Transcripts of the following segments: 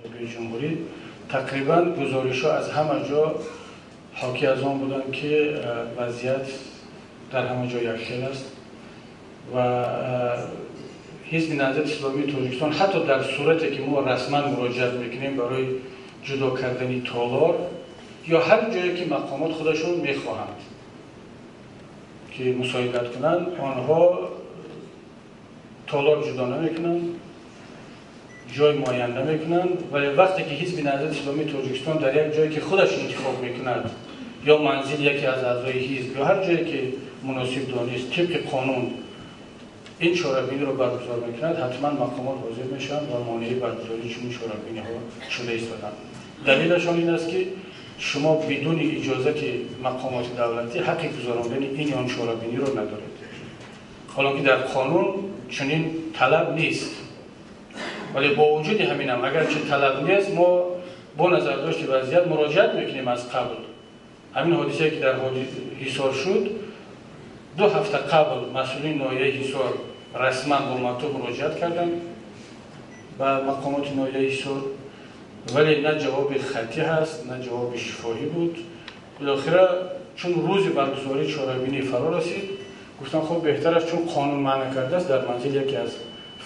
Интихобии ҷумҳурӣ тақрибан гузоришҳо аз ҳама ҷо ҳокӣ аз он буданд, ки вазъият дар ҳама ҷо якхел аст ва Ҳизби Наҳзати Исломии Тоҷикистон ҳатто дар сурате ки мо расман муроҷиат мекунем барои ҷудо кардани толор ё ҳар ҷое ки мақомот худашон мехоҳанд ки мусоидат кунанд, онҳо толор ҷудо намекунанд, ҷой муайян намекунанд, вале вақте ки Ҳизби Наҳзати Исломии Тоҷикистон дар як ҷое ки худаш интихоб мекунад ё манзили яке аз аъзои ҳизб ё ҳар ҷое ки муносиб донист тибқи қонун ин чорабиниро баргузор мекунад, ҳатман мақомот ҳозир мешаванд ва монеи баргузории чунин чорабиниҳо шуда истоданд. Далелашон ин аст, ки шумо бидуни иҷозати мақомоти давлатӣ ҳаққи гузарондани ин ё он чорабиниро надоред. Ҳоло ки дар қонун чунин талаб нест, вале бо вуҷуди ҳаминам агарчи талаб нест, мо бо назардошти вазъият муроҷиат мекунем аз қабл. Ҳамин ҳодисае ки дар Ҳисор шуд, 2 ҳафта қабл масъулини ноҳияи Ҳисор расман бо мактуб муроҷиат карданд ба мақомоти ноҳияи Ҳисор, вале на ҷавоби хаттӣ ҳаст, на ҷавоби шифоҳӣ буд. Билохира чун рӯзи баргузории чорабинӣ фаро расид, гуфтам хуб беҳтар аст, чун қонун манъ кардааст, дар манзили яке аз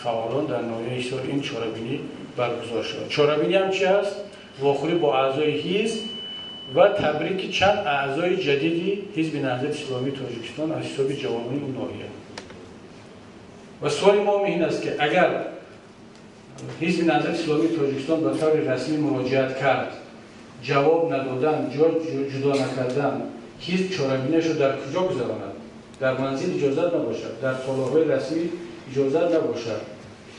фаъолон дар ноҳияи Ҳисор ин чорабинӣ баргузор шавад. Чорабинӣ ҳам чи ҳаст? Вохӯрӣ бо аъзои ҳизб ва табрики чанд аъзои ҷадиди Ҳизби Наҳзати Исломии Тоҷикистон аз ҳисоби ҷавонони он ноҳия. Ва суоли мо ин аст, ки агар Ҳизби Наҳзати Исломии Тоҷикистон ба таври расмӣ муроҷиат кард, ҷавоб надодан, ҷой ҷудо накардан, ҳизб чорабиниашро дар куҷо гузаронад? Дар манзил иҷозат набошад, дар толорҳои расмӣ иҷозат набошад.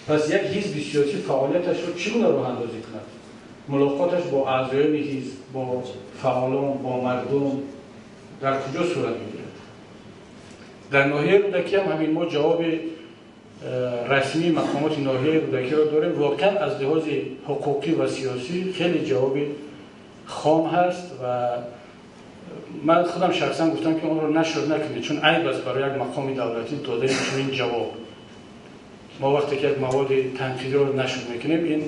Пас як ҳизби сиёсӣ фаъолияташро чӣ гуна роҳандозӣ кунад? Мулоқоташ бо аъзоёни ҳизб, бо фаъолон, бо мардум дар куҷо сурат мегирад? Дар ноҳияи Рӯдакӣ ҳам ҳамин мо ҷавоби расмии мақомоти ноҳияи Рӯдакиро дорем. Воқеан аз лиҳози ҳуқуқӣ ва сиёсӣ хеле ҷавоби хом ҳаст ва ман худам шахсан гуфтам, ки онро нашр накунед, чун айб аст барои як мақоми давлатӣ додани чунин ҷавоб. Мо вақте ки як маводи танқидиро нашр мекунем, ин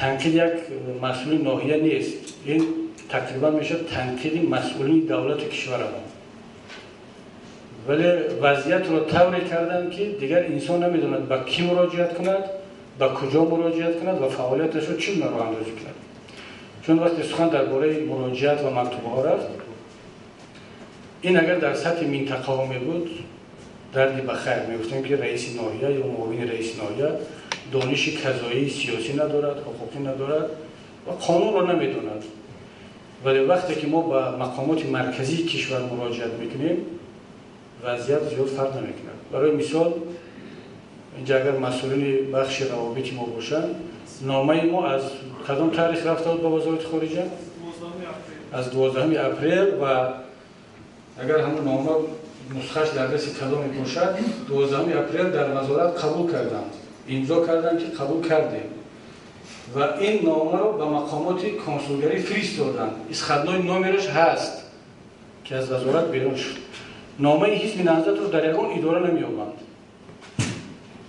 танқид як масъули ноҳия нест, ин тақрибан мешавад танқиди масъулини давлати кишварамон. Вале вазъиятро тавре карданд, ки дигар инсон намедонад ба кӣ муроҷиат кунад, ба куҷо муроҷиат кунад ва фаъолияташро чӣ гуна роҳандозӣ кунад. Чун вақте сухан дар бораи муроҷиат ва мактубҳо рафт, ин агар дар сатҳи минтақаҳо мебуд, дарди ба хайр мегуфтем, ки раиси ноҳия ё муовини раиси ноҳия дониши казоии сиёсӣ надорад, ҳуқуқӣ надорад ва қонунро намедонад. Вале вақте ки мо ба мақомоти марказии кишвар муроҷиат мекунем, вазъият зиёд фарқ намекунад. Барои мисол, инҷа агар масъулини бахши равобити мо бошанд, номаи мо аз кадом таърих рафта буд ба вазорати хориҷа? Аз 12 апрел. Ва агар ҳамон нома нусхаш дар дасти кадоме бошад, 12 апрел дар вазорат қабул карданд, имзо карданд, ки қабул кардем ва ин номаро ба мақомоти консулгарӣ фиристоданд. Исходной номераш ҳаст, ки аз вазорат берун шуд. Номаи Ҳизби Наҳзатро дар ягон идора намеёбанд.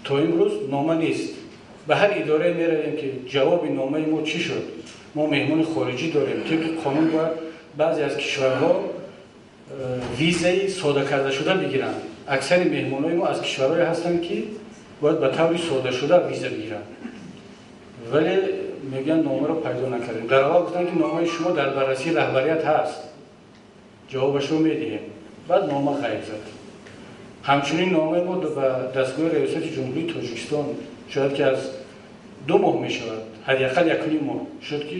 То имрӯз нома нест. Ба ҳар идорае меравем, ки ҷавоби номаи мо чӣ шуд? Мо меҳмони хориҷӣ дорем. Тибқи қонун бояд баъзе аз кишварҳо визаи сода кардашуда бигиранд. Аксари меҳмонои мо аз кишварҳое ҳастанд, ки бояд ба таври содашуда виза бигиранд. Вале мегӯянд номаро пайдо накардем. Дар аввал гуфтанд, ки номаи шумо дар баррасии раҳбарият ҳаст, ҷавобашро медиҳем. Баъд нома ғайб зад. Ҳамчунин номаи мо ба дастгоҳи Раёсати Ҷумҳурии Тоҷикистон шояд ки аз 2 моҳ мешавад, ҳадди ақал 1.5 моҳ шуд, ки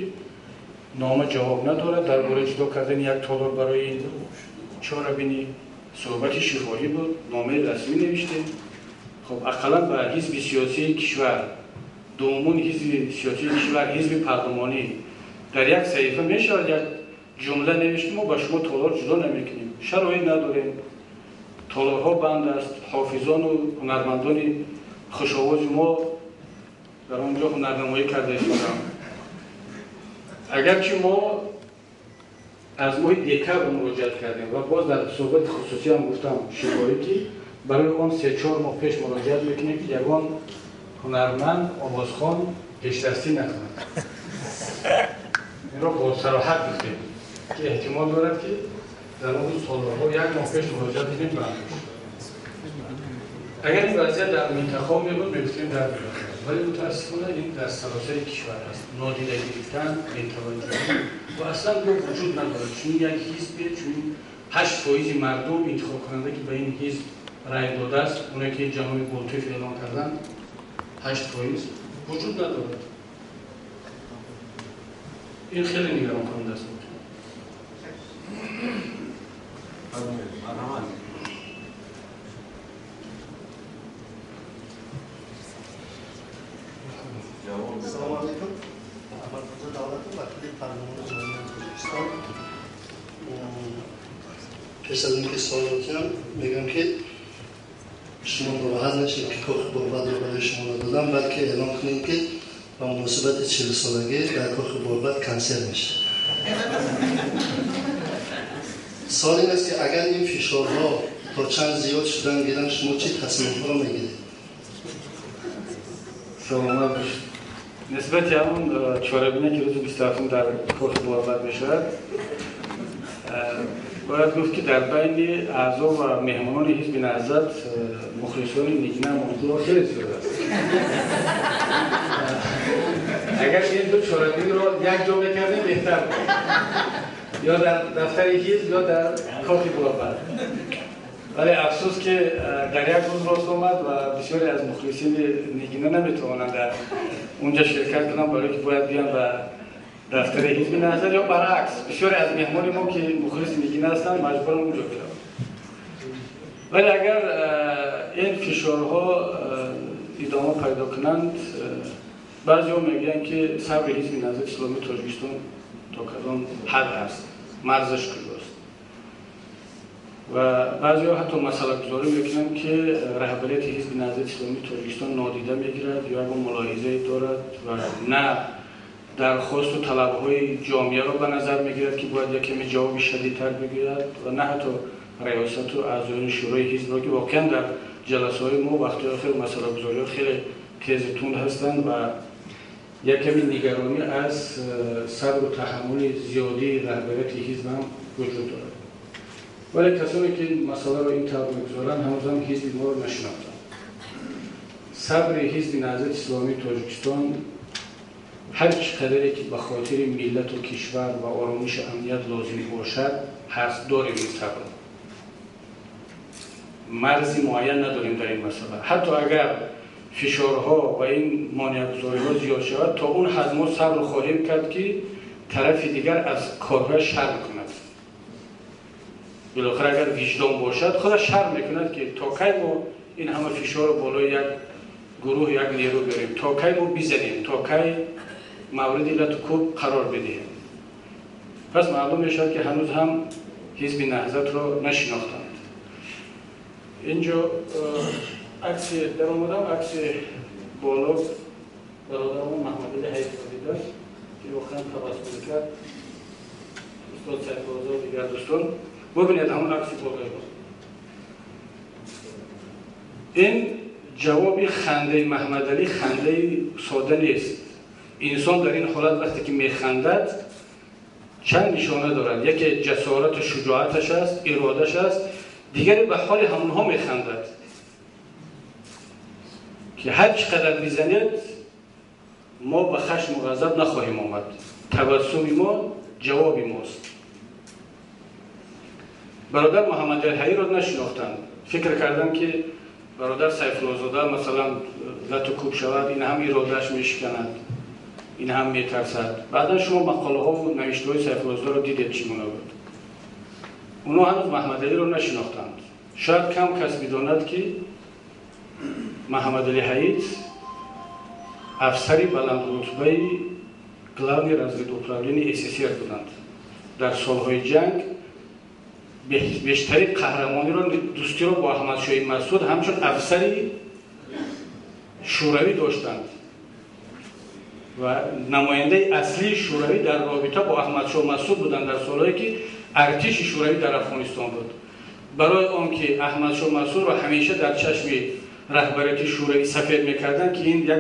нома ҷавоб надорад. Дар бораи ҷудо кардани як толор барои ин чорабинӣ суҳбати шифоҳӣ буд, номаи расмӣ навиштем. Хуб, ақаллан ба ҳизби сиёсии кишвар, дуюмун ҳизби сиёсии кишвар, ҳизби парлумонӣ дар як саҳифа мешавад як ҷумла навишт, мо ба шумо толор ҷудо намекунем, шароит надорем, толорҳо банд аст, ҳофизону ҳунармандони хушовози мо дар он ҷо ҳунарнамоӣ карда истоданд. Агарчи мо аз моҳи декабр муроҷиат кардем ва боз дар суҳбати хусусӣ ҳам гуфтам шифоҳӣ, ки барои он 3-4 моҳ пеш муроҷиат мекунем, ки ягон ҳунарманд, овозхон пешдастӣ накунад. Инро бо сароҳат гуфтем, ки эҳтимол дорад, ки дар он рӯз толорҳо як моҳ пеш муроҷиат кунем ба. Агар ин вазъият дар минтақа мебуд, мегуфтем дар минтақа, вале мутаассифона ин дар саросари кишвар аст. Нодида гирифтан, бетаваҷҷӯҳӣ ва аслан вуҷуд надорад. Чунин як ҳизбе, чунин 8% мардум интихобкунанда, ки ба ин ҳизб рай додааст, оне ки ҷаноби Болтуев эълон карданд, 8% вуҷуд надорад. Ин хеле нигаронкунанда аст. Салому алейкум. Аҳмадмурзо Давлатов, вакили парлумони Ҷумҳурии Тоҷикистон. Пеш аз ин ки суол кунам, мегӯям, ки шумо нороҳат нашед, ки Кохи Борбадро барои шумо надодам, балки эълон кунем, ки ба муносибати 40-солагӣ дар Кохи Борбад консерт мешавад. Суол ин аст, ки агар ин фишорҳо то чанд зиёд шудан гиранд, шумо чӣ тасмимҳоро мегиред? Саломат бошед. Нисбати ҳамон чорабине, ки рӯзи 27 дар Кохи Борбад мешавад, бояд гуфт, ки дар байни аъзо ва меҳмонони ҳизби Наҳзат мухлисони Нигина Амонқулова хеле зиёд аст. Агар ин ду чорабинро як ҷо мекардем, беҳтар буд, ё дар дафтари ҳизб, ё дар Кохи Борбад. Вале афсӯс, ки дар як рӯз рост омад ва бисёре аз мухлисини Нигина наметавонанд дар унҷа ширкат кунанд, барое ки бояд биёнд ба дафтари ҳизби Наҳзат, ё баръакс, бисёре аз меҳмони мо, ки мухлиси Нигина ҳастанд, маҷбуранд унҷо бираванд. Вале агар ин фишорҳо идома пайдо кунанд, баъзеҳо мегӯянд, ки сабри ҳизби Наҳзати Исломии Тоҷикистон то кадом ҳад аст, марзаш куҷост. Ва баъзеҳо ҳатто масъалагузорӣ мекунанд, ки раҳбарияти ҳизби Наҳзати Исломии Тоҷикистон нодида мегирад ё ягон мулоҳизае дорад ва на дархосту талабҳои ҷомеаро ба назар мегирад, ки бояд якаме ҷавоби шадидтар бигӯяд, ва на ҳатто раёсату аъзоёни шӯрои ҳизбро, ки воқеан дар ҷаласаҳои мо вақтҳои охир масъалагузориҳо хеле тезу тунд ҳастанд ва яками нигаронӣ аз сабру таҳаммули зиёдии раҳбарияти ҳизб ҳам вуҷуд дорад. Вале касоне ки масъаларо ин тавр мегузоранд, ҳанӯзам ҳизби моро нашинохтанд. Сабри ҳизби Наҳзати Исломии Тоҷикистон ҳар чӣ қадаре ки ба хотири миллату кишвар ва оромишу амният лозим бошад, ҳаст. Дорем ин сабр, марзи муайян надорем дар ин масъала. Ҳатто агар фишорҳо ва ин монеагузориҳо зиёд шавад, то он ҳад мо сабр хоҳем кард, ки тарафи дигар аз корҳояш шарм кунад. Билохир агар виҷдон бошад, худаш шарм мекунад, ки то кай мо ин ҳама фишорро болои як гурӯҳ, як нерӯ биёрем, то кай мо бизанем, то кай мавриди лату кӯб қарор бидиҳем. Пас маълум мешавад, ки ҳанӯз ҳам ҳизби Наҳзатро нашинохтанд. Инҷо акси даромадам, акси боло бародарамон Маҳмадали Ҳаитро дидам, ки воқеан табассум мекард, устод Сайфуллозода, дигар дӯстон. Бубинед ҳамон акси болои ин ҷавоби хандаи Маҳмадалӣ хандаи сода нест. Инсон дар ин ҳолат вақте ки механдад, чанд нишона дорад: яке ҷасорату шуҷоаташ аст, иродаш аст, дигаре ба ҳоли ҳамонҳо механдад, ки ҳар чӣ қадар бизанед, мо ба хашму ғазаб нахоҳем омад, табассуми мо ҷавоби мост. Бародар Муҳаммадали Ҳаиро нашинохтанд, фикр кардам, ки бародар Сайфуллозода масалан лату кӯб шавад, ин ҳам иродааш мешиканад, ин ҳам метарсад. Баъдан шумо мақолаҳову навиштаҳои Сайфуллозодаро дидед, чӣ гуна буд. Онҳо ҳанӯз Маҳмадалиро нашинохтанд. Шояд кам кас бидонад, ки Маҳмадали Ҳаит афсари баландрутбаи главный разведуправления СССР буданд. Дар солҳои ҷанг бештари қаҳрамониро, дӯстиро бо Аҳмадшоҳи Масъуд ҳамчун афсари шӯравӣ доштанд ва намояндаи аслии шӯравӣ дар робита бо Аҳмадшоҳ Масъуд буданд дар солҳое, ки артиши шӯравӣ дар Афғонистон буд. Барои он ки Аҳмадшоҳ Масъудро ҳамеша дар чашми раҳбарияти шӯравӣ сафед мекарданд, ки ин як